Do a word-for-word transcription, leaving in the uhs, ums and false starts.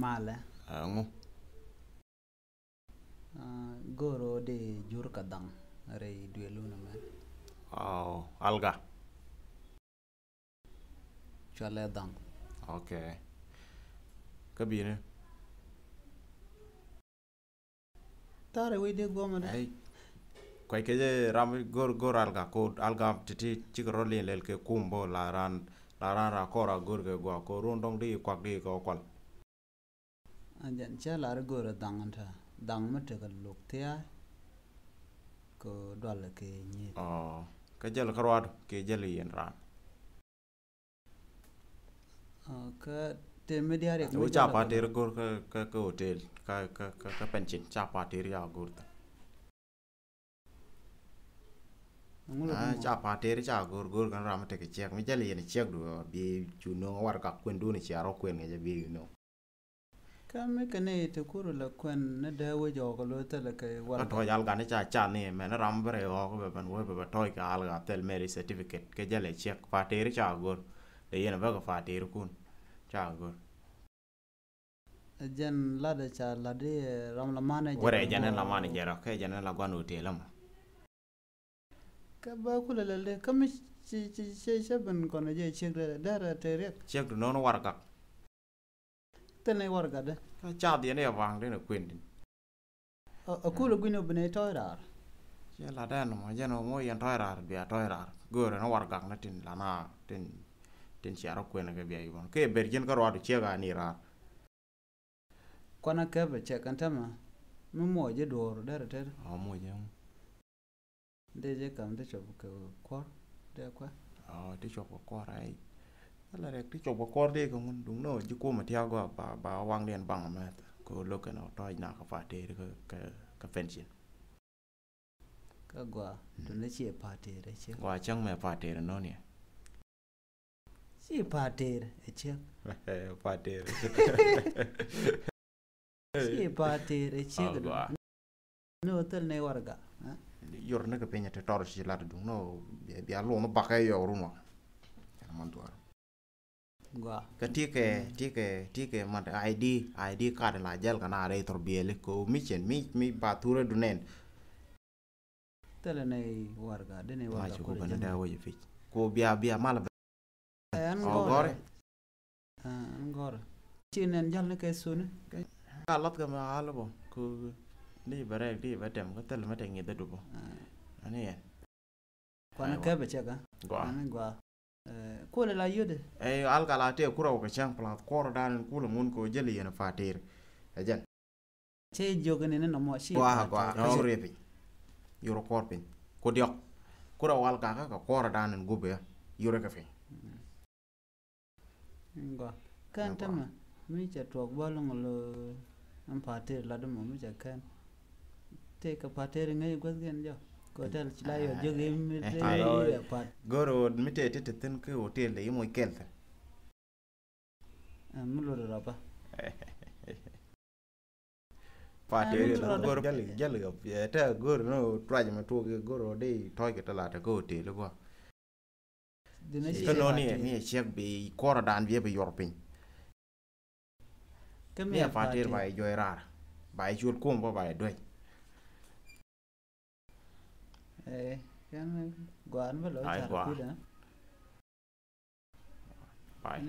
Malɛ. Ɛŋu? Ah, go̱o̱r ɣöö di jur kɛ dhaŋ rɛy duëël wun ɛmɛ. Ɔɔ, alga. Cualɛ dhaŋ. Ok. Kä bi̱i̱ni? Ta̱rɛ wi̱cdɛ guɔ̱mɛ dɛ. Ai. Kuay kɛ jɛ ram go̱r, go̱r alga ko alga titi cikɛ rɔ liɛn lɛl kɛ kum bä la ran, la ran ra kɔr a go̱r kɛ gua ko run dɔŋ di kuak di kɛ kual. A jɛn cɛ lar go̱r a dhaŋ ta. Dhaŋ mi tekɛ luk thia. Ko dual kɛ nyiet. Ɔ, kä jɛl kä ruadu kɛ jɛl yɛn ran. Kä te mi diaal riɛk mi ca pa̱a̱t tëër go̱r kä, kä, kä hotel, kä, kä, kä, kä pension, ca pa̱a̱t tëër ca go̱r thin. Aa, ca pa̱a̱t tëër ca go̱r, go̱r kɛn ram mi tekɛ ciɛk, mi jäl yɛn ciɛk du, bi cu no̱o̱ŋ warɛgak kuɛn dun cia rɔ kuɛn ŋäcɛ bi no̱o̱ŋ. Kä mi kɛ ni ti kur la kuɛn ni dee wec ɣɔk lo̱ thilɛ kɛ warɛgak. Kä tɔ̱ yal gan ca ca ni mɛn ram bi rɛy ɣɔk bɛ ben wee bɛ bɛ tɔ̱ kɛ al ɣa thil marriage certificate kɛ jɛl ɛ ciɛk pa̱a̱t tëër ca go̱r. Dee yɛn bä kɛ pa̱a̱t tëër kun ca go̱r. Ɛ jɛn lat ɛ ca lat i̱ ram la man ɛ jɛ. Wɛrɛ ɛ jɛn ɛ la man ɛ jɛ rɔ kɛ jɛn ɛ la guan hotel ɛmɔ. Kä bä kulɛ lɛl dee kä mi ci ci ci ci ben kɔn jɛ ciek dee dee rɛ te riɛk. Ciek du no̱o̱ŋ warɛgak. Thil ni warɛgak dee. Kä cath yɛn i̱ ɛ baŋ dee ni kuën din. Ɛ kulɛ gui̱n ɔ bi ni tɔ̱ɔ̱c raar. Ciɛ la dɛn mɔ jɛn ɔ mɔ yɛn tɔ̱ɔ̱c raar bia tɔ̱ɔ̱c raar. Göörɛ ni warɛgak ni tin la na tin tin cia rɔ kuën kɛ bia yubɔn kɛ ber ji̱n kä ruaadu ciek a ni raar. Kuanɛ kɛpɛ cɛ kɛn tɛmɛ mi muɔc ji̱ duɔ̱ɔ̱r derɛ tet. Ɔ muɔc ji̱. Dee jɛ kam ti cop kɛ kuɔr dee kuɛ. Ɔ ti cop kɛ kuɔr ai. Ala rɛk ti cop kɛ kuɔr dee kɛ ŋun duŋ nɔ ji̱ kumɛ tiak gɔaa ba ba waŋdiɛn baŋ mɛth kɛ lo̱k kɛn ɔ tɔc nak kɛ pa̱a̱t tëër kɛ kɛ kɛ pension. Kä gɔaa tun dee ciɛ pa̱a̱t tëër ɛ ciek. Gɔaa cäŋ mɛ pa̱a̱t tëër nɔn yɛ. Ci pa̱a̱t tëër ɛ ciek. Pa̱a̱t tëër. Ci pa̱a̱t tëër ɛ ciek. Ni wä thil ni warɛgak. Yor ni kɛ piny ti tɔr ci lat duŋ ni bia luŋ ni bakɛ yɔk run wa. Kɛn man duar. Gua. Kä tikɛ tikɛ tikɛ mat I D I D card la jɛl kɛ na rɛy thor biɛli ko mi cɛn mi mi ba thurɛ dunɛn. Thilɛ ni warɛgak dee ni warɛgak. Maci ku bɛ ni dee wec pic ku bia bia mal bɛ. Ɛn gɔrɛ. Ɛn gɔrɛ. Ci nɛn jal ni kɛ suni. Ka lath kɛ mɛ al bɔ ku ni bɛ rɛk di bɛ tɛm kä thilɛ mɛ tɛ ŋi̱th du bɔ. Ani yɛn. Kuan kɛ bɛ cɛ ka. Gua. Ani gua. Kulɛ la yödɛ. Ɛ al ka la tɛ kurɛ wä kɛ cɛŋ pla kuɔrɛ dan in kulɛ ŋun kɛ wä jɛl yɛn pa̱a̱t tëër. Ɛ jɛn. Cɛ jiök ni ni nɔmɔ ci gua gua. Kä yur yɛ piny. Yur kuɔr piny ku diɔk. Kurɛ wal kakä kɛ kuɔr dan in gupɛ yur kɛ piny. Gua kɛn tämɛ mi cɛ tuɔk bä loŋ lo. Ɛn pa̱a̱t tëër lat mɔ mi cɛ kɛn. Tëë kɛ pa̱a̱t tëër ŋäc guäth kɛn jɔ. Kɛ hotel ci la yɔ jiök i̱ mi tëë pa̱a̱t. Go̱r ɣöö mi tëë ti ti thi̱n kä hotel de i̱ moc kɛl thi̱n. Ɛn mi luɔt rɔba. Pa̱a̱t tëë ri la go̱r jäl jäl ɛ tɛ go̱r ni tuac mi tuɔk i̱ go̱r ɔ dee tɔ̱ɔ̱c kɛ tɛ la tɛ kä hotel i̱ gua. Kä nɔ ni ɛ ni ɛ ciɛk bi kuɔrɛ dan bi ɛ bi yɔr piny. Kä mi ɛ pa̱a̱t tëër ba ɛ juɔc raar ba ɛ cuɔl kuɔm bä ba ɛ duec. Ɛ kɛn gua̱a̱r mi bä lɔ car kuda. Pai.